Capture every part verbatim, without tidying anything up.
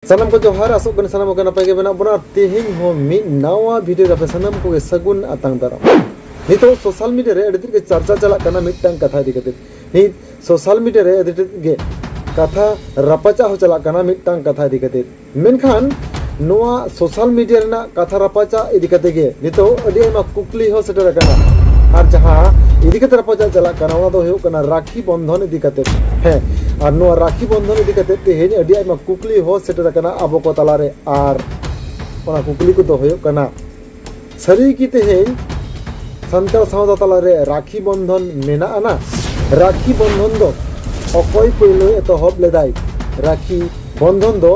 ᱥᱟᱱᱟᱢ ᱠᱚ ᱡᱚᱦᱟᱨ, ᱟᱥᱚᱜ ᱠᱟᱱᱟ ᱥᱟᱱᱟᱢ ᱠᱚᱜᱮ ᱱᱟᱯᱟᱭ ᱜᱮ ᱢᱮᱱᱟᱜ ᱵᱚᱱᱟ᱾ ᱛᱮᱦᱮᱧ ᱦᱚᱸ ᱢᱤᱫ ᱱᱟᱣᱟ ᱵᱷᱤᱰᱤᱭᱳ ᱨᱮ ᱟᱯᱮ ᱥᱟᱱᱟᱢ ᱠᱚᱜᱮ ᱥᱟᱹᱜᱩᱱ ᱟᱛᱟᱝ ᱫᱟᱨᱟᱢ᱾ ᱱᱤᱛᱚᱜ ᱥᱳᱥᱟᱞ ᱢᱤᱰᱤᱭᱟ ᱨᱮ ᱟᱹᱰᱤ ᱛᱮᱫ ᱜᱮ ᱪᱟᱨᱪᱟ ᱪᱟᱞᱟᱜ ᱠᱟᱱᱟ ᱢᱤᱫᱴᱟᱝ ᱠᱟᱛᱷᱟ ᱤᱫᱤ ᱠᱟᱛᱮ᱾ ᱱᱤᱛ ᱥᱳᱥᱟᱞ ᱢᱤᱰᱤᱭᱟ ᱨᱮ ᱟᱹᱰᱤ ᱛᱮᱫ ᱜᱮ ᱠᱟᱛᱷᱟ ᱨᱟᱯᱟᱪᱟᱜ ᱦᱚᱸ ᱪᱟᱞᱟᱜ ᱠᱟᱱᱟ ᱢᱤᱫᱴᱟᱝ ᱠᱟᱛᱷᱟ ᱤᱫᱤ ᱠᱟᱛᱮ᱾ ᱢᱮᱱᱠᱷᱟᱱ ᱱᱚᱣᱟ ᱥᱳᱥᱟᱞ ᱢᱤᱰᱤᱭᱟ ᱨᱮᱱᱟᱜ ᱠᱟᱛᱷᱟ ᱨᱟᱯᱟᱪᱟᱜ ᱤᱫᱤ ᱠᱟᱛᱮ ᱜᱮ ᱱᱤᱛᱚᱜ ᱟᱹᱰᱤ ᱟᱭᱢᱟ ᱠᱩᱠᱞᱤ ᱦᱚᱸ ᱥᱮᱴᱮᱨ ᱟᱠᱟᱱᱟ᱾ ᱟᱨ ᱡᱟᱦᱟᱸ ᱤᱫᱤ ᱠᱟᱛᱮ ᱨᱟᱯᱟᱪᱟᱜ ᱪᱟᱞᱟᱜ ᱠᱟᱱᱟ, ᱚᱱᱟ ᱫᱚ ᱦᱩᱭᱩᱜ ᱠᱟᱱᱟ ᱨᱟᱠᱷᱤ ᱵᱚᱱᱫᱷᱚᱱ ᱤᱫᱤ ᱠᱟᱛᱮ᱾ ᱦᱮᱸ, ᱟᱨ ᱱᱚᱣᱟ ᱨᱟᱠᱷᱤ ᱵᱚᱱᱫᱷᱚᱱ ᱤᱫᱤ ᱠᱟᱛᱮ ᱛᱮᱦᱮᱧ ᱟᱹᱰᱤ ᱟᱭᱢᱟ ᱠᱩᱠᱞᱤ ᱦᱚᱸ ᱥᱮᱴᱮᱨ ᱟᱠᱟᱱᱟ ᱟᱵᱚ ᱠᱚ ᱛᱟᱞᱟᱨᱮ᱾ ᱟᱨ ᱚᱱᱟ ᱠᱩᱠᱞᱤ ᱠᱚᱫᱚ ᱦᱩᱭᱩᱜ ᱠᱟᱱᱟ, ᱥᱟᱹᱨᱤ ᱜᱮ ᱛᱮᱦᱮᱧ ᱥᱟᱱᱛᱟᱲ ᱥᱟᱶᱛᱟ ᱛᱟᱞᱟᱨᱮ ᱨᱟᱠᱷᱤ ᱵᱚᱱᱫᱷᱚᱱ ᱢᱮᱱᱟᱜ ᱟᱱᱟ? ᱨᱟᱠᱷᱤ ᱵᱚᱱᱫᱷᱚᱱ ᱫᱚ ᱚᱠᱚᱭ ᱯᱳᱭᱞᱳ ᱮᱛᱚᱦᱚᱵ ᱞᱮᱫᱟᱭ? ᱨᱟᱠᱷᱤ ᱵᱚᱱᱫᱷᱚᱱ ᱫᱚ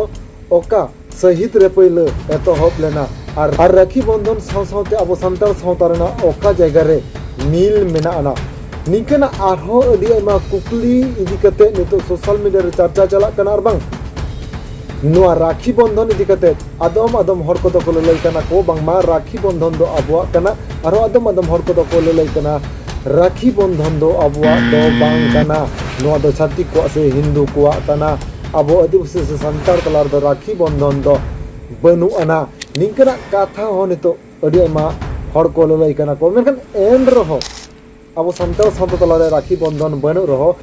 ᱚᱠᱟ ᱥᱟᱹᱦᱤᱛ ᱨᱮ ᱯᱳᱭᱞᱳ ᱮᱛᱚᱦᱚᱵ ᱞᱮᱱᱟ? ᱟᱨ, ᱟᱨ ᱨᱟᱠᱷᱤ ᱵᱚᱱᱫᱷᱚᱱ ᱥᱟᱶ ᱥᱟᱶᱛᱮ ᱟᱵᱚ ᱥᱟᱱᱛᱟᱲ ᱥᱟᱶᱛᱟ ᱨᱮᱱᱟᱜ ᱚᱠᱟ ᱡᱟᱭᱜᱟ ᱨᱮ ᱢᱤᱞ ᱢᱮᱱᱟᱜ ᱟᱱᱟ? ᱱᱤᱝᱠᱟᱹᱱᱟᱜ ᱟᱨᱦᱚᱸ ᱟᱹᱰᱤ ᱟᱭᱢᱟ ᱠᱩᱠᱞᱤ ᱤᱫᱤ ᱠᱟᱛᱮ ᱱᱤᱛᱚᱜ ᱥᱳᱥᱟᱞ ᱢᱤᱰᱤᱭᱟ ᱨᱮ ᱪᱟᱨᱪᱟ ᱪᱟᱞᱟᱜ ᱠᱟᱱᱟ᱾ ᱟᱨ ᱵᱟᱝ ᱱᱚᱣᱟ ᱨᱟᱠᱷᱤ ᱵᱚᱱᱫᱷᱚᱱ ᱤᱫᱤ ᱠᱟᱛᱮ ᱟᱫᱚᱢ ᱟᱫᱚᱢ ᱦᱚᱲ ᱠᱚᱫᱚ ᱠᱚ ᱞᱟᱹᱞᱟᱹᱭ ᱠᱟᱱᱟ ᱠᱚ ᱵᱟᱝᱢᱟ ᱨᱟᱠᱷᱤ ᱵᱚᱱᱫᱷᱚᱱ ᱫᱚ ᱟᱵᱚᱣᱟᱜ ᱠᱟᱱᱟ, ᱟᱨᱦᱚᱸ ᱟᱫᱚᱢ ᱟᱫᱚᱢ ᱦᱚᱲ ᱠᱚᱫᱚ ᱠᱚ ᱞᱟᱹᱞᱟᱹᱭ ᱠᱟᱱᱟ ᱨᱟᱠᱷᱤ ᱵᱚᱱᱫᱷᱚᱱ ᱫᱚ ᱟᱵᱚᱣᱟᱜ ᱫᱚ ᱵᱟᱝ ᱠᱟᱱᱟ, ᱱᱚᱣᱟ ᱫᱚ ᱪᱷᱟᱹᱛᱤᱠ ᱠᱚᱣᱟᱜ ᱥᱮ ᱦᱤᱱᱫᱩ ᱠᱚᱣᱟᱜ ᱠᱟᱱᱟ, ᱟᱵᱚ ᱟᱹᱫᱤᱵᱟᱹᱥᱤ ᱥᱮ ᱥᱟᱱᱛᱟᱲ ᱛᱟᱞᱟ ᱨᱮᱫᱚ ᱨᱟᱠᱷᱤ ᱵᱚᱱᱫᱷᱚᱱ ᱫᱚ ᱵᱟᱹᱱᱩᱜ ᱟᱱᱟ᱾ ᱱᱤᱝᱠᱟᱹᱱᱟᱜ ᱠᱟᱛᱷᱟ ᱦᱚᱸ ᱱᱤᱛᱚᱜ ᱟᱹᱰᱤ ᱟᱭᱢᱟ ᱦᱚᱲ ᱠᱚ ᱞᱟᱹᱞᱟᱹᱭ ᱠᱟᱱᱟ ᱠᱚ᱾ ᱢᱮᱱᱠᱷᱟᱱ ᱮᱱ ᱨᱮᱦᱚᱸ ᱟᱵᱚ ᱥᱟᱱᱛᱟᱲ ᱥᱟᱶᱛᱟ ᱛᱟᱞᱟᱨᱮ ᱨᱟᱠᱷᱤ ᱵᱚᱱᱫᱷᱚᱱ ᱵᱟᱹᱱᱩᱜ ᱨᱮᱦᱚᱸ,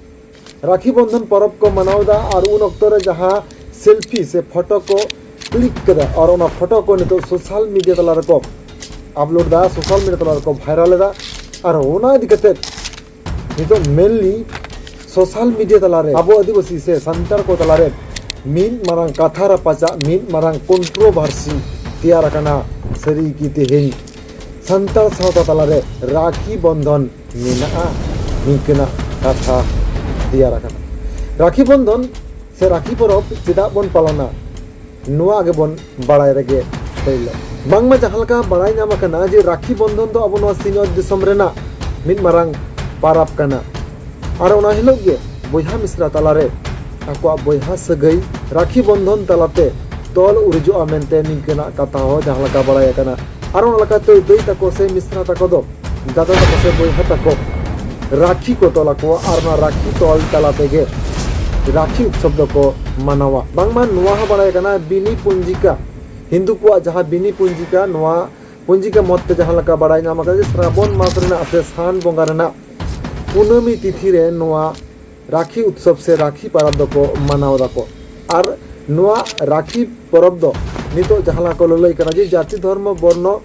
ᱨᱟᱠᱷᱤ ᱵᱚᱱᱫᱷᱚᱱ ᱯᱚᱨᱚᱵᱽ ᱠᱚ ᱢᱟᱱᱟᱣ ᱮᱫᱟ ᱟᱨ ᱩᱱ ᱚᱠᱛᱚ ᱨᱮ ᱡᱟᱦᱟᱸ ᱥᱮᱞᱯᱷᱤ ᱥᱮ ᱯᱷᱳᱴᱳ ᱠᱚ ᱠᱞᱤᱠ ᱠᱮᱫᱟ ᱟᱨ ᱚᱱᱟ ᱯᱷᱳᱴᱳ ᱠᱚ ᱱᱤᱛᱚᱜ ᱥᱳᱥᱟᱞ ᱢᱤᱰᱤᱭᱟ ᱛᱟᱞᱟ ᱨᱮᱠᱚ ᱟᱯᱞᱳᱰ ᱮᱫᱟ, ᱥᱳᱥᱟᱞ ᱢᱤᱰᱤᱭᱟ ᱛᱟᱞᱟ ᱨᱮᱠᱚ ᱵᱷᱟᱭᱨᱟᱞ ᱮᱫᱟ᱾ ᱟᱨ ᱚᱱᱟ ᱤᱫᱤ ᱠᱟᱛᱮ ᱱᱤᱛᱚᱜ ᱢᱮᱱᱞᱤ ᱥᱳᱥᱟᱞ ᱢᱤᱰᱤᱭᱟ ᱛᱟᱞᱟᱨᱮ ᱟᱵᱚ ᱟᱹᱫᱤᱵᱟᱹᱥᱤ ᱥᱮ ᱥᱟᱱᱛᱟᱲ ᱠᱚ ᱛᱟᱞᱟᱨᱮ ᱢᱤᱫ ᱢᱟᱨᱟᱝ ᱠᱟᱛᱷᱟ ᱨᱟᱯᱟᱪᱟᱜ, ᱢᱤᱫ ᱢᱟᱨᱟᱝ ᱠᱚᱱᱴᱨᱳᱵᱷᱟᱨᱥᱤ ᱛᱮᱭᱟᱨ ᱟᱠᱟᱱᱟ᱾ ᱥᱟᱹᱨᱤ ᱜᱮ ᱛᱮᱦᱮᱧ ᱥᱟᱱᱛᱟᱲ ᱥᱟᱶᱛᱟ ᱛᱟᱞᱟᱨᱮ ᱨᱟᱠᱷᱤ ᱵᱚᱱᱫᱷᱚᱱ ᱢᱮᱱᱟᱜᱼᱟ, ᱱᱤᱝᱠᱟᱹᱱᱟᱜ ᱠᱟᱛᱷᱟ ᱛᱮᱭᱟᱨ ᱟᱠᱟᱱᱟ᱾ ᱨᱟᱠᱷᱤ ᱵᱚᱱᱫᱷᱚᱱ ᱥᱮ ᱨᱟᱠᱷᱤ ᱯᱚᱨᱚᱵᱽ ᱪᱮᱫᱟᱜ ᱵᱚᱱ ᱯᱟᱞᱚᱱᱟ? ᱱᱚᱣᱟ ᱜᱮᱵᱚᱱ ᱵᱟᱲᱟᱭ ᱨᱮᱜᱮ ᱯᱳᱭᱞᱳ᱾ ᱵᱟᱝᱢᱟ ᱡᱟᱦᱟᱸ ᱞᱮᱠᱟ ᱵᱟᱲᱟᱭ ᱧᱟᱢ ᱟᱠᱟᱱᱟ ᱡᱮ ᱨᱟᱠᱷᱤ ᱵᱚᱱᱫᱷᱚᱱ ᱫᱚ ᱟᱵᱚ ᱱᱚᱣᱟ ᱥᱤᱧᱚᱛ ᱫᱤᱥᱚᱢ ᱨᱮᱱᱟᱜ ᱢᱤᱫ ᱢᱟᱨᱟᱝ ᱯᱟᱨᱟᱵᱽ ᱠᱟᱱᱟ᱾ ᱟᱨ ᱚᱱᱟ ᱦᱤᱞᱳᱜ ᱜᱮ ᱵᱚᱭᱦᱟ ᱢᱤᱥᱨᱟ ᱛᱟᱞᱟᱨᱮ ᱟᱠᱚᱣᱟᱜ ᱵᱚᱭᱦᱟ ᱥᱟᱹᱜᱟᱹᱭ ᱨᱟᱠᱷᱤ ᱵᱚᱱᱫᱷᱚᱱ ᱛᱟᱞᱟᱛᱮ ᱛᱚᱞ ᱩᱨᱤᱡᱚᱜᱼᱟ ᱢᱮᱱᱛᱮ ᱱᱤᱝᱠᱟᱹᱱᱟᱜ ᱠᱟᱛᱷᱟ ᱦᱚᱸ ᱡᱟᱦᱟᱸ ᱞᱮᱠᱟ ᱵᱟᱲᱟᱭ ᱟᱠᱟᱱᱟ᱾ ᱟᱨ ᱚᱱᱟ ᱞᱮᱠᱟᱛᱮ ᱫᱟᱹᱭ ᱛᱟᱠᱚ ᱥᱮ ᱢᱤᱥᱨᱟ ᱛᱟᱠᱚ ᱫᱚ ᱫᱟᱫᱟ ᱛᱟᱠᱚ ᱥᱮ ᱵᱚᱭᱦᱟ ᱛᱟᱠᱚ ᱨᱟᱠᱷᱤ ᱠᱚ ᱛᱚᱞ ᱟᱠᱚᱣᱟ ᱟᱨ ᱚᱱᱟ ᱨᱟᱠᱷᱤ ᱛᱚᱞ ᱛᱟᱞᱟ ᱛᱮᱜᱮ ᱨᱟᱠᱷᱤ ᱩᱛᱥᱚᱵ ᱫᱚᱠᱚ ᱢᱟᱱᱟᱣᱟ᱾ ᱵᱟᱝᱢᱟ ᱱᱚᱣᱟ ᱦᱚᱸ ᱵᱟᱲᱟᱭ ᱠᱟᱱᱟ, ᱵᱤᱱᱤ ᱯᱩᱧᱡᱤᱠᱟ, ᱦᱤᱱᱫᱩ ᱠᱚᱣᱟᱜ ᱡᱟᱦᱟᱸ ᱵᱤᱱᱤ ᱯᱩᱧᱡᱤᱠᱟ, ᱱᱚᱣᱟ ᱯᱩᱧᱡᱤᱠᱟ ᱢᱚᱛ ᱛᱮ ᱡᱟᱦᱟᱸ ᱞᱮᱠᱟ ᱵᱟᱲᱟᱭ ᱧᱟᱢ ᱟᱠᱟᱱᱟ ᱡᱮ ᱥᱨᱟᱵᱚᱱ ᱢᱟᱥ ᱨᱮᱱᱟᱜ ᱥᱮ ᱥᱟᱱ ᱵᱚᱸᱜᱟ ᱨᱮᱱᱟᱜ ᱠᱩᱱᱟᱹᱢᱤ ᱛᱤᱛᱷᱤ ᱨᱮ ᱱᱚᱣᱟ ᱨᱟᱠᱷᱤ ᱩᱛᱥᱚᱵ ᱥᱮ ᱨᱟᱠᱷᱤ ᱯᱚᱨᱚᱵᱽ ᱫᱚᱠᱚ ᱢᱟᱱᱟᱣ ᱫᱟᱠᱚ᱾ ᱟᱨ ᱱᱚᱣᱟ ᱨᱟᱠᱷᱤ ᱯᱚᱨᱚᱵᱽ ᱫᱚ ᱱᱤᱛᱚᱜ ᱡᱟᱦᱟᱸ ᱞᱮᱠᱟ ᱠᱚ ᱞᱟᱹᱞᱟᱹᱭ ᱠᱟᱱᱟ ᱡᱮ ᱡᱟᱹᱛᱤ ᱫᱷᱚᱨᱢᱚ ᱵᱚᱨᱱᱚ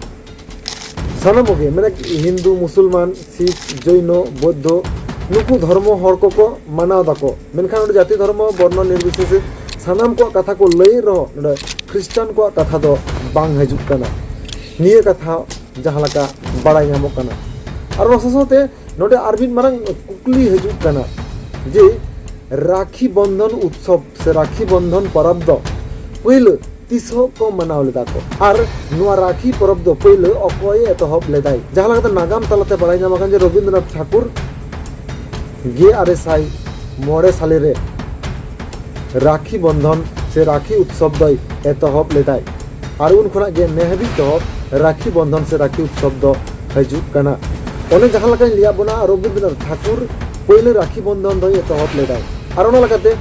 ᱥᱟᱱᱟᱢ ᱠᱚᱜᱮ, ᱢᱟᱱᱮ ᱦᱤᱱᱫᱩ, ᱢᱩᱥᱚᱞᱢᱟᱱ, ᱥᱤᱠᱷ, ᱡᱚᱭᱱᱚ, ᱵᱳᱫᱽᱫᱷᱚ, ᱱᱩᱠᱩ ᱫᱷᱚᱨᱢᱚ ᱦᱚᱲ ᱠᱚᱠᱚ ᱢᱟᱱᱟᱣ ᱫᱟᱠᱚ᱾ ᱢᱮᱱᱠᱷᱟᱱ ᱚᱸᱰᱮ ᱡᱟᱹᱛᱤ ᱫᱷᱚᱨᱢᱚ ᱵᱚᱨᱱᱚ ᱱᱤᱨᱵᱤᱥᱮᱥᱮ ᱥᱟᱱᱟᱢ ᱠᱚᱣᱟᱜ ᱠᱟᱛᱷᱟ ᱠᱚ ᱞᱟᱹᱭᱮᱫ ᱨᱮᱦᱚᱸ ᱱᱚᱰᱮ ᱠᱷᱨᱤᱥᱴᱟᱱ ᱠᱚᱣᱟᱜ ᱠᱟᱛᱷᱟ ᱫᱚ ᱵᱟᱝ ᱦᱤᱡᱩᱜ ᱠᱟᱱᱟ᱾ ᱱᱤᱭᱟᱹ ᱠᱟᱛᱷᱟ ᱡᱟᱦᱟᱸ ᱞᱮᱠᱟ ᱵᱟᱲᱟᱭ ᱧᱟᱢᱚᱜ ᱠᱟᱱᱟ᱾ ᱟᱨ ᱚᱱᱟ ᱥᱟᱶ ᱥᱟᱶᱛᱮ ᱱᱚᱰᱮ ᱟᱨ ᱢᱤᱫ ᱢᱟᱨᱟᱝ ᱠᱩᱠᱞᱤ ᱦᱤᱡᱩᱜ ᱠᱟᱱᱟ ᱡᱮ ᱨᱟᱠᱷᱤ ᱵᱚᱱᱫᱷᱚᱱ ᱩᱛᱥᱚᱵ ᱥᱮ ᱨᱟᱠᱷᱤ ᱵᱚᱱᱫᱷᱚᱱ ᱯᱚᱨᱚᱵᱽ ᱫᱚ ᱯᱳᱭᱞᱳ ᱛᱤᱥ ᱦᱚᱸ ᱠᱚ ᱢᱟᱱᱟᱣ ᱞᱮᱫᱟ ᱠᱚ? ᱟᱨ ᱱᱚᱣᱟ ᱨᱟᱠᱷᱤ ᱯᱚᱨᱚᱵᱽ ᱫᱚ ᱯᱳᱭᱞᱳ ᱚᱠᱚᱭᱮ ᱮᱛᱚᱦᱚᱵ ᱞᱮᱫᱟᱭ? ᱡᱟᱦᱟᱸ ᱞᱮᱠᱟᱛᱮ ᱱᱟᱜᱟᱢ ᱛᱟᱞᱟᱛᱮ ᱵᱟᱲᱟᱭ ᱧᱟᱢ ᱟᱠᱟᱱ ᱡᱮ ᱨᱚᱵᱤᱱᱫᱨᱚᱱᱟᱛᱷ ᱴᱷᱟᱠᱩᱨ ᱜᱮᱞ ᱟᱨᱮ ᱥᱟᱭ ᱢᱚᱬᱮ ᱥᱟᱞᱮ ᱨᱮ ᱨᱟᱠᱷᱤ ᱵᱚᱱᱫᱷᱚᱱ ᱥᱮ ᱨᱟᱠᱷᱤ ᱩᱛᱥᱚᱵ ᱫᱚᱭ ᱮᱛᱚᱦᱚᱵ ᱞᱮᱫᱟᱭ᱾ ᱟᱨ ᱩᱱ ᱠᱷᱚᱱᱟᱜ ᱜᱮ ᱱᱮ ᱦᱟᱹᱵᱤᱡ ᱫᱚ ᱨᱟᱠᱷᱤ ᱵᱚᱱᱫᱷᱚᱱ ᱥᱮ ᱨᱟᱠᱷᱤ ᱩᱛᱥᱚᱵ ᱫᱚ ᱦᱤᱡᱩᱜ ᱠᱟᱱᱟ᱾ ᱚᱱᱮ ᱡᱟᱦᱟᱸ ᱞᱮᱠᱟᱧ ᱞᱟᱹᱭᱟᱫ ᱵᱚᱱᱟ, ᱨᱚᱵᱤᱱᱫᱨᱚᱱᱟᱛᱷ ᱴᱷᱟᱠᱩᱨ ᱯᱳᱭᱞᱳ ᱨᱟᱠᱷᱤ ᱵᱚᱱᱫᱷᱚᱱ ᱫᱚᱭ ᱮᱛᱚᱦᱚᱵ ᱞᱮᱫᱟᱭ᱾ ᱟᱨ ᱚᱱᱟ ᱞᱮᱠᱟᱛᱮ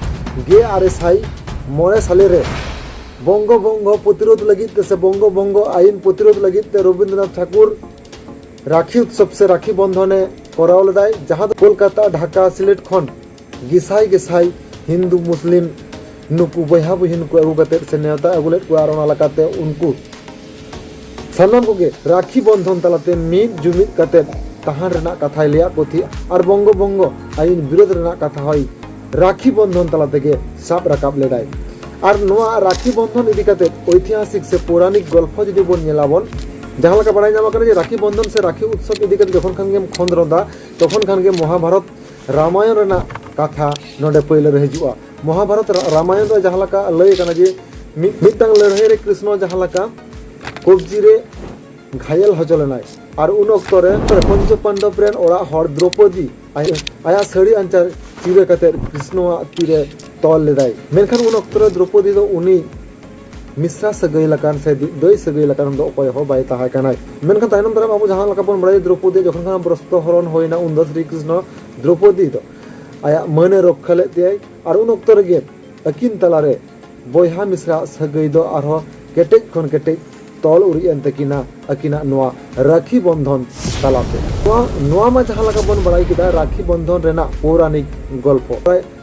ᱜᱮᱞ ᱟᱨᱮ ᱥᱟᱭ ᱢᱚᱬᱮ ᱥᱟᱞᱮ ᱨᱮ ᱵᱚᱝᱜᱚ ᱵᱷᱚᱝᱜᱚ ᱯᱨᱚᱛᱤᱨᱳᱫᱷ ᱞᱟᱹᱜᱤᱫ ᱛᱮ ᱥᱮ ᱵᱚᱝᱜᱚ ᱵᱷᱚᱝᱜᱚ ᱟᱭᱤᱱ ᱯᱨᱚᱛᱤᱨᱳᱫᱷ ᱞᱟᱹᱜᱤᱫ ᱛᱮ ᱨᱚᱵᱤᱱᱫᱨᱚᱱᱟᱛᱷ ᱴᱷᱟᱠᱩᱨ ᱨᱟᱠᱷᱤ ᱩᱛᱥᱚᱵ ᱥᱮ ᱨᱟᱠᱷᱤ ᱵᱚᱱᱫᱷᱚᱱᱮ ᱠᱚᱨᱟᱣ ᱞᱮᱫᱟᱭ, ᱡᱟᱦᱟᱸ ᱫᱚ ᱠᱳᱞᱠᱟᱛᱟ, ᱰᱷᱟᱠᱟ, ᱥᱤᱞᱮᱴ ᱠᱷᱚᱱ ᱜᱮᱥᱟᱭ ᱜᱮᱥᱟᱭ ᱦᱤᱱᱫᱩ ᱢᱩᱥᱞᱤᱢ ᱱᱩᱠᱩ ᱵᱚᱭᱦᱟ ᱵᱩᱦᱤᱱ ᱠᱚ ᱟᱹᱜᱩ ᱠᱟᱛᱮᱫ ᱥᱮ ᱱᱮᱣᱛᱟ ᱟᱹᱜᱩ ᱞᱮᱫ ᱠᱚᱣᱟ᱾ ᱟᱨ ᱚᱱᱟ ᱞᱮᱠᱟᱛᱮ ᱩᱱᱠᱩ ᱥᱟᱱᱟᱢ ᱠᱚᱜᱮ ᱨᱟᱠᱷᱤ ᱵᱚᱱᱫᱷᱚᱱ ᱛᱟᱞᱟᱛᱮ ᱢᱤᱫ ᱡᱩᱢᱤᱫ ᱠᱟᱛᱮᱫ ᱛᱟᱦᱮᱸ ᱨᱮᱱᱟᱜ ᱠᱟᱛᱷᱟᱭ ᱞᱟᱹᱭᱟᱫ ᱠᱚ ᱛᱟᱦᱮᱸᱫ᱾ ᱟᱨ ᱵᱚᱝᱜᱚ ᱵᱷᱚᱝᱜᱚ ᱟᱹᱭᱤᱱ ᱵᱤᱨᱳᱫᱷ ᱨᱮᱱᱟᱜ ᱠᱟᱛᱷᱟ ᱦᱚᱸᱭ ᱨᱟᱠᱷᱤ ᱵᱚᱱᱫᱷᱚᱱ ᱛᱟᱞᱟ ᱛᱮᱜᱮ ᱥᱟᱵ ᱨᱟᱠᱟᱵ ᱞᱮᱫᱟᱭ᱾ ᱟᱨ ᱱᱚᱣᱟ ᱨᱟᱠᱷᱤ ᱵᱚᱱᱫᱷᱚᱱ ᱤᱫᱤ ᱠᱟᱛᱮᱫ ᱳᱭᱛᱤᱦᱟᱥᱤᱠ ᱥᱮ ᱯᱳᱨᱟᱱᱤᱠ ᱜᱚᱞᱯᱷᱚ ᱡᱩᱫᱤ ᱵᱚᱱ ᱧᱮᱞᱟᱵᱚᱱ, ᱡᱟᱦᱟᱸ ᱞᱮᱠᱟ ᱵᱟᱲᱟᱭ ᱧᱟᱢ ᱟᱠᱟᱱᱟ ᱡᱮ ᱨᱟᱠᱷᱤ ᱵᱚᱱᱫᱷᱚᱱ ᱥᱮ ᱨᱟᱠᱷᱤ ᱩᱛᱥᱚᱵ ᱤᱫᱤ ᱠᱟᱛᱮ ᱡᱚᱠᱷᱚᱱ ᱠᱷᱟᱱ ᱜᱮᱢ ᱠᱷᱚᱸᱫᱽᱨᱚᱸᱫᱟ, ᱛᱚᱠᱷᱚᱱ ᱠᱷᱟᱱ ᱜᱮ ᱢᱚᱦᱟᱵᱷᱟᱨᱚᱛ ᱨᱟᱢᱟᱭᱚᱱ ᱨᱮᱱᱟᱜ ᱠᱟᱛᱷᱟ ᱱᱚᱰᱮ ᱯᱟᱹᱭᱞᱟᱹ ᱨᱮ ᱦᱤᱡᱩᱜᱼᱟ᱾ ᱢᱚᱦᱟᱵᱷᱟᱨᱚᱛ ᱨᱟ-, ᱨᱟᱢᱟᱭᱚᱱ ᱨᱮ ᱡᱟᱦᱟᱸ ᱞᱮᱠᱟ ᱞᱟᱹᱭ ᱟᱠᱟᱱᱟ ᱡᱮ ᱢᱤᱫ, ᱢᱤᱫᱴᱟᱝ ᱞᱟᱹᱲᱦᱟᱹᱭ ᱨᱮ ᱠᱨᱤᱥᱱᱚ ᱡᱟᱦᱟᱸ ᱞᱮᱠᱟ ᱠᱚᱵᱽᱡᱤ ᱨᱮ ᱜᱷᱟᱭᱮᱞ ᱦᱚᱪᱚ ᱞᱮᱱᱟᱭ, ᱟᱨ ᱩᱱ ᱚᱠᱛᱚ ᱨᱮ ᱯᱚᱧᱪᱚ ᱯᱟᱱᱰᱚᱵ ᱨᱮᱱ ᱚᱲᱟᱜ ᱦᱚᱲ ᱫᱨᱚᱯᱚᱫᱤ ᱟᱭ-, ᱟᱭᱟᱜ ᱥᱟᱹᱲᱤ ᱟᱧᱪᱟᱨ ᱪᱤᱨᱟᱹ ᱠᱟᱛᱮ ᱠᱨᱤᱥᱱᱚᱣᱟᱜ ᱛᱤᱨᱮ ᱛᱚᱞ ᱞᱮᱫᱟᱭ᱾ ᱢᱮᱱᱠᱷᱟᱱ ᱩᱱ ᱚᱠᱛᱚ ᱨᱮ ᱫᱨᱚᱯᱚᱫᱤ ᱫᱚ ᱩᱱᱤ ᱢᱤᱥᱨᱟ ᱥᱟᱹᱜᱟᱹᱭ ᱞᱮᱠᱟᱱ ᱥᱮ ᱫᱟᱹᱭ ᱥᱟᱹᱜᱟᱹᱭ ᱞᱮᱠᱟᱱ ᱫᱚ ᱚᱠᱚᱭ ᱦᱚᱸ ᱵᱟᱭ ᱛᱟᱦᱮᱸ ᱠᱟᱱᱟᱭ᱾ ᱢᱮᱱᱠᱷᱟᱱ ᱛᱟᱭᱱᱚᱢ ᱫᱟᱨᱟᱢ ᱟᱵᱚ ᱡᱟᱦᱟᱸ ᱞᱮᱠᱟ ᱵᱚᱱ ᱵᱟᱲᱟᱭᱟ, ᱫᱨᱚᱯᱚᱫᱤ ᱡᱚᱠᱷᱚᱱ ᱠᱷᱚᱱ ᱵᱨᱚᱥᱛᱚ ᱦᱚᱨᱚᱱ ᱦᱩᱭᱱᱟ, ᱩᱱ ᱫᱚ ᱥᱨᱤ ᱠᱨᱤᱥᱱᱚ ᱫᱨᱚᱯᱚᱫᱤ ᱫᱚ ᱟᱭᱟᱜ ᱢᱟᱹᱱᱮ ᱨᱚᱠᱠᱷᱟ ᱞᱮᱫ ᱛᱟᱭᱟᱭ᱾ ᱟᱨ ᱩᱱ ᱚᱠᱛᱚ ᱨᱮᱜᱮ ᱟᱹᱠᱤᱱ ᱛᱟᱞᱟᱨᱮ ᱵᱚᱭᱦᱟ ᱢᱤᱥᱨᱟ ᱥᱟᱹᱜᱟᱹᱭ ᱫᱚ ᱟᱨᱦᱚᱸ ᱠᱮᱴᱮᱡ ᱠᱷᱚᱱ ᱠᱮᱴᱮᱡ ᱛᱚᱞ ᱩᱨᱤᱡ ᱮᱱ ᱛᱟᱹᱠᱤᱱᱟ ᱟᱹᱠᱤᱱᱟᱜ ᱱᱚᱣᱟ ᱨᱟᱠᱷᱤ ᱵᱚᱱᱫᱷᱚᱱ ᱛᱟᱞᱟᱛᱮ᱾ ᱱᱚᱣᱟ, ᱱᱚᱣᱟ ᱢᱟ ᱡᱟᱦᱟᱸ ᱞᱮᱠᱟ ᱵᱚᱱ ᱵᱟᱲᱟᱭ ᱠᱮᱫᱟ ᱨᱟᱠᱷᱤ ᱵᱚᱱᱫᱷᱚᱱ ᱨᱮᱱᱟᱜ ᱯᱳᱣᱨᱟᱱᱤᱠ ᱜᱚᱞᱯᱚ᱾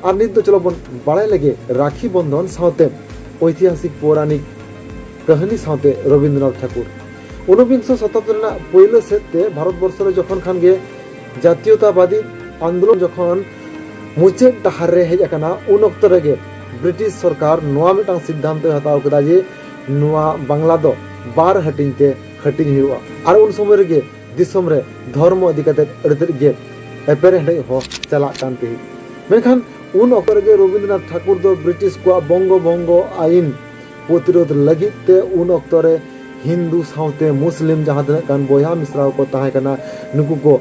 ᱟᱨ ᱱᱤᱛ ᱫᱚ ᱪᱚᱞᱚ ᱵᱚᱱ ᱵᱟᱲᱟᱭ ᱞᱮᱜᱮ ᱨᱟᱠᱷᱤ ᱵᱚᱱᱫᱷᱚᱱ ᱥᱟᱶᱛᱮ ᱳᱭᱛᱤᱦᱟᱥᱤᱠ ᱯᱳᱣᱨᱟᱱᱤᱠ ᱠᱟᱹᱦᱱᱤ ᱥᱟᱶᱛᱮ ᱨᱚᱵᱤᱱᱫᱨᱚᱱᱟᱛᱷ ᱴᱷᱟᱠᱩᱨ᱾ ᱩᱱᱵᱤᱝᱥᱚ ᱥᱚᱛᱟᱵᱫᱤ ᱨᱮᱱᱟᱜ ᱯᱳᱭᱞᱳ ᱥᱮᱫ ᱛᱮ ᱵᱷᱟᱨᱚᱛ ᱵᱚᱨᱥᱚ ᱨᱮ ᱡᱚᱠᱷᱚᱱ ᱠᱷᱟᱱ ᱜᱮ ᱡᱟᱛᱤᱭᱚᱛᱟᱵᱟᱫᱤ ᱟᱱᱫᱳᱞᱚᱱ ᱡᱚᱠᱷᱚᱱ ᱢᱩᱪᱟᱹᱫ ᱰᱟᱦᱟᱨ ᱨᱮ ᱦᱮᱡ ᱟᱠᱟᱱᱟ, ᱩᱱ ᱚᱠᱛᱚ ᱨᱮᱜᱮ ᱵᱨᱤᱴᱤᱥ ᱥᱚᱨᱠᱟᱨ ᱱᱚᱣᱟ ᱢᱤᱫᱴᱟᱝ ᱥᱤᱫᱽᱫᱷᱟᱱᱛᱚᱭ ᱦᱟᱛᱟᱣ ᱠᱮᱫᱟ ᱡᱮ ᱱᱚᱣᱟ ᱵᱟᱝᱞᱟ ᱫᱚ ᱵᱟᱨ ᱦᱟᱹᱴᱤᱧ ᱛᱮ ᱦᱟᱹᱴᱤᱧ ᱦᱩᱭᱩᱜᱼᱟ᱾ ᱟᱨ ᱩᱱ ᱥᱚᱢᱚᱭ ᱨᱮᱜᱮ ᱫᱤᱥᱚᱢ ᱨᱮ ᱫᱷᱚᱨᱢᱚ ᱤᱫᱤ ᱠᱟᱛᱮ ᱟᱹᱰᱤ ᱛᱮᱫ ᱜᱮ ᱮᱯᱮᱨᱦᱮᱸᱰᱮᱡ ᱦᱚᱸ ᱪᱟᱞᱟᱜ ᱠᱟᱱ ᱛᱟᱦᱮᱸᱫ᱾ ᱢᱮᱱᱠᱷᱟᱱ ᱩᱱ ᱚᱠᱛᱚ ᱨᱮᱜᱮ ᱨᱚᱵᱤᱱᱫᱨᱚᱱᱟᱛᱷ ᱴᱷᱟᱠᱩᱨ ᱫᱚ ᱵᱨᱤᱴᱤᱥ ᱠᱚᱣᱟᱜ ᱵᱚᱝᱜᱚ ᱵᱷᱚᱝᱜᱚ ᱟᱭᱤᱱ ᱯᱨᱚᱛᱤᱨᱳᱫᱷ ᱞᱟᱹᱜᱤᱫ ᱛᱮ ᱩᱱ ᱚᱠᱛᱚ ᱨᱮ ᱦᱤᱱᱫᱩ ᱥᱟᱶᱛᱮ ᱢᱩᱥᱞᱤᱢ ᱡᱟᱦᱟᱸ ᱛᱤᱱᱟᱹᱜ ᱜᱟᱱ ᱵᱚᱭᱦᱟ ᱢᱤᱥᱨᱟ ᱠᱚ ᱛᱟᱦᱮᱸ ᱠᱟᱱᱟ, ᱱᱩᱠᱩ ᱠᱚ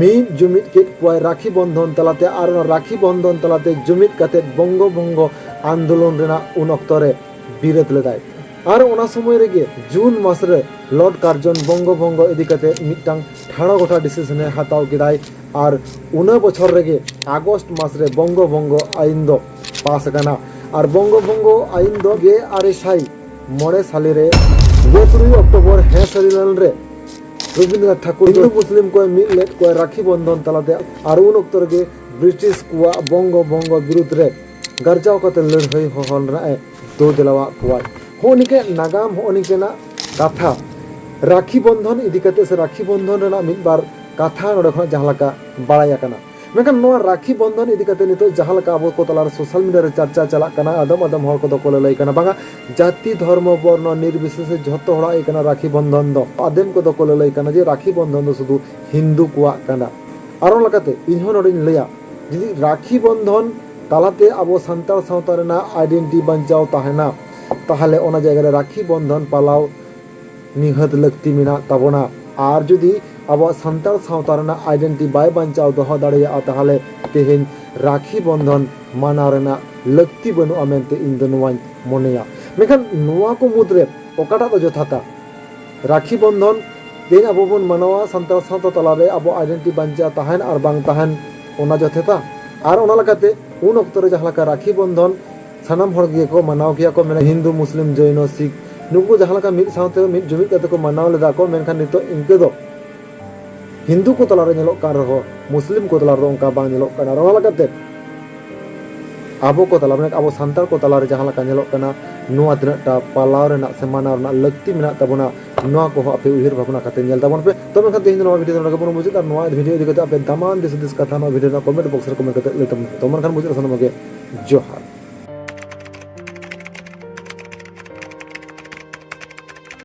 ᱢᱤᱫ ᱡᱩᱢᱤᱫ ᱠᱮᱫ ᱠᱚᱣᱟᱭ ᱨᱟᱠᱷᱤ ᱵᱚᱱᱫᱷᱚᱱ ᱛᱟᱞᱟᱛᱮ᱾ ᱟᱨ ᱚᱱᱟ ᱨᱟᱠᱷᱤ ᱵᱚᱱᱫᱷᱚᱱ ᱛᱟᱞᱟᱛᱮ ᱡᱩᱢᱤᱫ ᱠᱟᱛᱮ ᱵᱚᱝᱜᱚ ᱵᱷᱚᱝᱜᱚ ᱟᱱᱫᱳᱞᱚᱱ ᱨᱮᱱᱟᱜ ᱩᱱ ᱚᱠᱛᱚ ᱨᱮ ᱵᱤᱨᱳᱫ ᱞᱮᱫᱟᱭ᱾ ᱟᱨ ᱚᱱᱟ ᱥᱚᱢᱚᱭ ᱨᱮᱜᱮ ᱡᱩᱱ ᱢᱟᱥ ᱨᱮ ᱞᱚᱨᱰ ᱠᱟᱨᱡᱚᱱ ᱵᱚᱝᱜᱚ ᱵᱷᱚᱝᱜᱚ ᱤᱫᱤ ᱠᱟᱛᱮ ᱢᱤᱫᱴᱟᱝ ᱴᱷᱟᱲᱚ ᱜᱚᱴᱟ ᱰᱤᱥᱤᱥᱚᱱᱮ ᱦᱟᱛᱟᱣ ᱠᱮᱫᱟᱭ᱾ ᱟᱨ ᱩᱱᱟᱹ ᱵᱚᱪᱷᱚᱨ ᱨᱮᱜᱮ ᱟᱜᱚᱥᱴ ᱢᱟᱥ ᱨᱮ ᱵᱚᱝᱜᱚ ᱵᱷᱚᱝᱜᱚ ᱟᱭᱤᱱ ᱫᱚ ᱯᱟᱥ ᱟᱠᱟᱱᱟ᱾ ᱟᱨ ᱵᱚᱝᱜᱚ ᱵᱷᱚᱝᱜᱚ ᱟᱭᱤᱱ ᱫᱚ ᱜᱮ ᱟᱨᱮ ᱥᱟᱭ ᱢᱚᱬᱮ ᱥᱟᱞᱮ ᱨᱮ ᱜᱮᱞ ᱛᱩᱨᱩᱭ ᱚᱠᱴᱳᱵᱚᱨ ᱦᱮᱸ ᱥᱟᱹᱨᱤ ᱞᱟᱹᱲ ᱨᱮ ᱨᱚᱵᱤᱱᱫᱨᱚᱱᱟᱛᱷ ᱴᱷᱟᱠᱩᱨ ᱦᱤᱱᱫᱩ ᱢᱩᱥᱞᱤᱢ ᱠᱚᱭ ᱢᱤᱫ ᱞᱮᱫ ᱠᱚᱣᱟ ᱨᱟᱠᱷᱤ ᱵᱚᱱᱫᱷᱚᱱ ᱛᱟᱞᱟᱛᱮ᱾ ᱟᱨ ᱩᱱ ᱚᱠᱛᱚ ᱨᱮᱜᱮ ᱵᱨᱤᱴᱤᱥ ᱠᱚᱣᱟᱜ ᱵᱚᱝᱜᱚ ᱵᱷᱚᱝᱜᱚ ᱵᱤᱨᱩᱫᱽ ᱨᱮ ᱜᱟᱨᱡᱟᱣ ᱠᱟᱛᱮ ᱞᱟᱹᱲᱦᱟᱹᱭ ᱦᱚᱦᱚ ᱨᱮᱱᱟᱜ ᱮ ᱫᱳ ᱫᱮᱞᱟᱣᱟᱜ ᱠᱚᱣᱟᱭ᱾ ᱦᱚᱸᱜᱼᱚ ᱱᱤᱝᱠᱟᱹ ᱱᱟᱜᱟᱢ, ᱦᱚᱸᱜᱼᱚ ᱱᱤᱝᱠᱟᱹᱱᱟᱜ ᱠᱟᱛᱷᱟ ᱨᱟᱠᱷᱤ ᱵᱚᱱᱫᱷᱚᱱ ᱤᱫᱤ ᱠᱟᱛᱮ ᱥᱮ ᱨᱟᱠᱷᱤ ᱵᱚᱱᱫᱷᱚᱱ ᱨᱮᱱᱟᱜ ᱢᱤᱫ ᱵᱟᱨ ᱠᱟᱛᱷᱟ ᱱᱚᱰᱮ ᱠᱷᱚᱱᱟᱜ ᱡᱟᱦᱟᱸ ᱞᱮᱠᱟ ᱵᱟᱲᱟᱭ ᱟᱠᱟᱱᱟ᱾ ᱢᱮᱱᱠᱷᱟᱱ ᱱᱚᱣᱟ ᱨᱟᱠᱷᱤ ᱵᱚᱱᱫᱷᱚᱱ ᱤᱫᱤ ᱠᱟᱛᱮ ᱱᱤᱛᱚᱜ ᱡᱟᱦᱟᱸ ᱞᱮᱠᱟ ᱟᱵᱚ ᱠᱚ ᱛᱟᱞᱟᱨᱮ ᱥᱳᱥᱟᱞ ᱢᱤᱰᱤᱭᱟ ᱨᱮ ᱪᱟᱨᱪᱟ ᱪᱟᱞᱟᱜ ᱠᱟᱱᱟ, ᱟᱫᱚᱢ ᱟᱫᱚᱢ ᱦᱚᱲ ᱠᱚᱫᱚ ᱠᱚ ᱞᱟᱹᱞᱟᱹᱭ ᱠᱟᱱᱟ, ᱵᱟᱝᱟ ᱡᱟᱹᱛᱤ ᱫᱷᱚᱨᱢᱚ ᱵᱚᱨᱱᱚ ᱱᱤᱨᱵᱤᱥᱮᱥᱮ ᱡᱷᱚᱛᱚ ᱦᱚᱲᱟᱜ ᱜᱮ ᱠᱟᱱᱟ ᱨᱟᱠᱷᱤ ᱵᱚᱱᱫᱷᱚᱱ ᱫᱚ᱾ ᱟᱫᱚᱢ ᱠᱚᱫᱚ ᱠᱚ ᱞᱟᱹᱞᱟᱹᱭ ᱠᱟᱱᱟ ᱡᱮ ᱨᱟᱠᱷᱤ ᱵᱚᱱᱫᱷᱚᱱ ᱫᱚ ᱥᱩᱫᱷᱩ ᱦᱤᱱᱫᱩ ᱠᱚᱣᱟᱜ ᱠᱟᱱᱟ᱾ ᱟᱨᱚ ᱞᱮᱠᱟᱛᱮ ᱤᱧ ᱦᱚᱸ ᱱᱚᱰᱮᱧ ᱞᱟᱹᱭᱟ, ᱡᱩᱫᱤ ᱨᱟᱠᱷᱤ ᱵᱚᱱᱫᱷᱚᱱ ᱛᱟᱞᱟᱛᱮ ᱟᱵᱚ ᱥᱟᱱᱛᱟᱲ ᱥᱟᱶᱛᱟ ᱨᱮᱱᱟᱜ ᱟᱭᱰᱮᱱᱴᱤᱴᱤ ᱵᱟᱧᱪᱟᱣ ᱛᱟᱦᱮᱱᱟ, ᱛᱟᱦᱚᱞᱮ ᱚᱱᱟ ᱡᱟᱭᱜᱟ ᱨᱮ ᱨᱟᱠᱷᱤ ᱵᱚᱱᱫᱷᱚᱱ ᱯᱟᱞᱟᱣ ᱱᱤᱦᱟᱹᱛ ᱞᱟᱹᱠᱛᱤ ᱢᱮᱱᱟᱜ ᱛᱟᱵᱚᱱᱟ᱾ ᱟᱨ ᱡᱩᱫᱤ ᱟᱵᱚᱣᱟᱜ ᱥᱟᱱᱛᱟᱲ ᱥᱟᱶᱛᱟ ᱨᱮᱱᱟᱜ ᱟᱭᱰᱮᱱᱴᱤᱴᱤ ᱵᱟᱭ ᱵᱟᱧᱪᱟᱣ ᱫᱚᱦᱚ ᱫᱟᱲᱮᱭᱟᱜᱼᱟ, ᱛᱟᱦᱚᱞᱮ ᱛᱮᱦᱮᱧ ᱨᱟᱠᱷᱤ ᱵᱚᱱᱫᱷᱚᱱ ᱢᱟᱱᱟᱣ ᱨᱮᱱᱟᱜ ᱞᱟᱹᱠᱛᱤ ᱵᱟᱹᱱᱩᱜᱼᱟ ᱢᱮᱱᱛᱮ ᱤᱧ ᱫᱚ ᱱᱚᱣᱟᱧ ᱢᱚᱱᱮᱭᱟ᱾ ᱢᱮᱱᱠᱷᱟᱱ ᱱᱚᱣᱟ ᱠᱚ ᱢᱩᱫᱽᱨᱮ ᱚᱠᱟᱴᱟᱜ ᱫᱚ ᱡᱚᱛᱷᱟᱛᱟ? ᱨᱟᱠᱷᱤ ᱵᱚᱱᱫᱷᱚᱱ ᱛᱮᱦᱮᱧ ᱟᱵᱚ ᱵᱚᱱ ᱢᱟᱱᱟᱣᱟ, ᱥᱟᱱᱛᱟᱲ ᱥᱟᱶᱛᱟ ᱛᱟᱞᱟᱨᱮ ᱟᱵᱚ ᱟᱭᱰᱮᱱᱴᱤᱴᱤ ᱵᱟᱧᱪᱟᱣ ᱛᱟᱦᱮᱱ ᱟᱨ ᱵᱟᱝ ᱛᱟᱦᱮᱱ, ᱚᱱᱟ ᱡᱚᱛᱷᱟᱛᱟ? ᱟᱨ ᱚᱱᱟ ᱞᱮᱠᱟᱛᱮ ᱩᱱ ᱚᱠᱛᱚ ᱨᱮ ᱡᱟᱦᱟᱸ ᱞᱮᱠᱟ ᱨᱟᱠᱷᱤ ᱵᱚᱱᱫᱷᱚᱱ ᱥᱟᱱᱟᱢ ᱦᱚᱲ ᱜᱮᱠᱚ ᱢᱟᱱᱟᱣ ᱠᱮᱭᱟ ᱠᱚ, ᱢᱮᱱᱟ ᱦᱤᱱᱫᱩ, ᱢᱩᱥᱞᱤᱢ, ᱡᱚᱭᱱᱚ, ᱥᱤᱠᱷ, ᱱᱩᱠᱩ ᱡᱟᱦᱟᱸ ᱞᱮᱠᱟ ᱢᱤᱫ ᱥᱟᱶᱛᱮ ᱢᱤᱫ ᱡᱩᱢᱤᱫ ᱠᱟᱛᱮ ᱠᱚ ᱢᱟᱱᱟᱣ ᱞᱮᱫᱟ ᱠᱚ, ᱢᱮᱱᱠᱷᱟᱱ ᱱᱤᱛᱚᱜ ᱤᱱᱠᱟᱹ ᱫᱚ ᱦᱤᱱᱫᱩ ᱠᱚ ᱛᱟᱞᱟᱨᱮ ᱧᱮᱞᱚᱜ ᱠᱟᱱ ᱨᱮᱦᱚᱸ ᱢᱩᱥᱞᱤᱢ ᱠᱚ ᱛᱟᱞᱟ ᱨᱮᱫᱚ ᱚᱱᱠᱟ ᱵᱟᱝ ᱧᱮᱞᱚᱜ ᱠᱟᱱᱟ᱾ ᱟᱨ ᱚᱱᱟ ᱞᱮᱠᱟᱛᱮ ᱟᱵᱚ ᱠᱚ ᱛᱟᱞᱟ, ᱢᱟᱱᱮ ᱟᱵᱚ ᱥᱟᱱᱛᱟᱲ ᱠᱚ ᱛᱟᱞᱟᱨᱮ ᱡᱟᱦᱟᱸ ᱞᱮᱠᱟ ᱧᱮᱞᱚᱜ ᱠᱟᱱᱟ, ᱱᱚᱣᱟ ᱛᱤᱱᱟᱹᱜ ᱴᱟ ᱯᱟᱞᱟᱣ ᱨᱮᱱᱟᱜ ᱥᱮ ᱢᱟᱱᱟᱣ ᱨᱮᱱᱟᱜ ᱞᱟᱹᱠᱛᱤ ᱢᱮᱱᱟᱜ ᱛᱟᱵᱚᱱᱟ, ᱱᱚᱣᱟ ᱠᱚᱦᱚᱸ ᱟᱯᱮ ᱩᱭᱦᱟᱹᱨ ᱵᱷᱟᱵᱽᱱᱟ ᱠᱟᱛᱮ ᱧᱮᱞ ᱛᱟᱵᱚᱱ ᱯᱮ᱾ ᱛᱚ ᱢᱮᱱᱠᱷᱟᱱ ᱛᱮᱦᱮᱧ ᱫᱚ ᱱᱚᱣᱟ ᱵᱷᱤᱰᱤᱭᱳ ᱫᱚ ᱱᱚᱰᱮ ᱜᱮᱵᱚᱱ ᱢᱩᱪᱟᱹᱫ᱾ ᱟᱨ ᱱᱚᱣᱟ ᱵᱷᱤᱰᱤᱭᱳ ᱤᱫᱤ ᱠᱟᱛᱮ ᱟᱯᱮ ᱫᱟᱢᱟᱱ ᱫᱤᱥ ᱦᱩᱫᱤᱥ ᱠᱟᱛᱷᱟ ᱱᱚᱣᱟ ᱵᱷᱤᱰᱤᱭᱳ ᱨᱮᱱᱟᱜ ᱠᱚᱢᱮᱱᱴ ᱵᱚᱠᱥ ᱨᱮ ᱠᱚᱢᱮᱱᱴ ᱠᱟᱛᱮ ᱞᱟᱹᱭ ᱛᱟᱵᱚᱱ ᱯᱮ᱾ ᱛᱚ ᱢᱮᱱᱠᱷᱟᱱ ᱢᱩᱪᱟᱹᱫ ᱨᱮ ᱥᱟᱱᱟᱢ ᱜᱮ ᱡᱚᱦᱟᱨ᱾